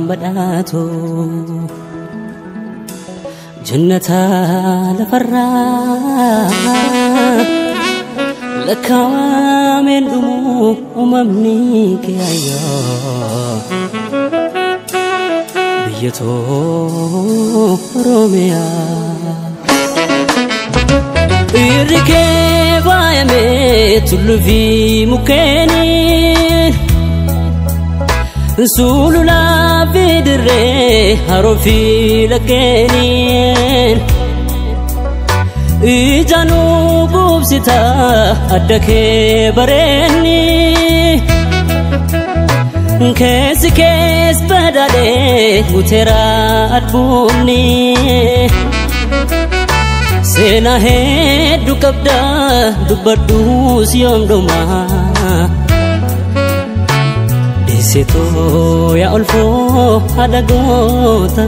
Badhaatu jannata lafarraa lakkaawameen dhumu uumamni kee ayyoo biyya too Oromiyaa. Irri kee faayamee tulluu fi mukkeeniin sululaa fi dirree haroo fi laggeeniin ijaanuu quubsita adda kee bareenni keessi kees badhaadhee guuteera albuumni. Seenaa hedduu qabda dubbadhuus yoom dhuma deessitoo yaa olfoo haadha goota.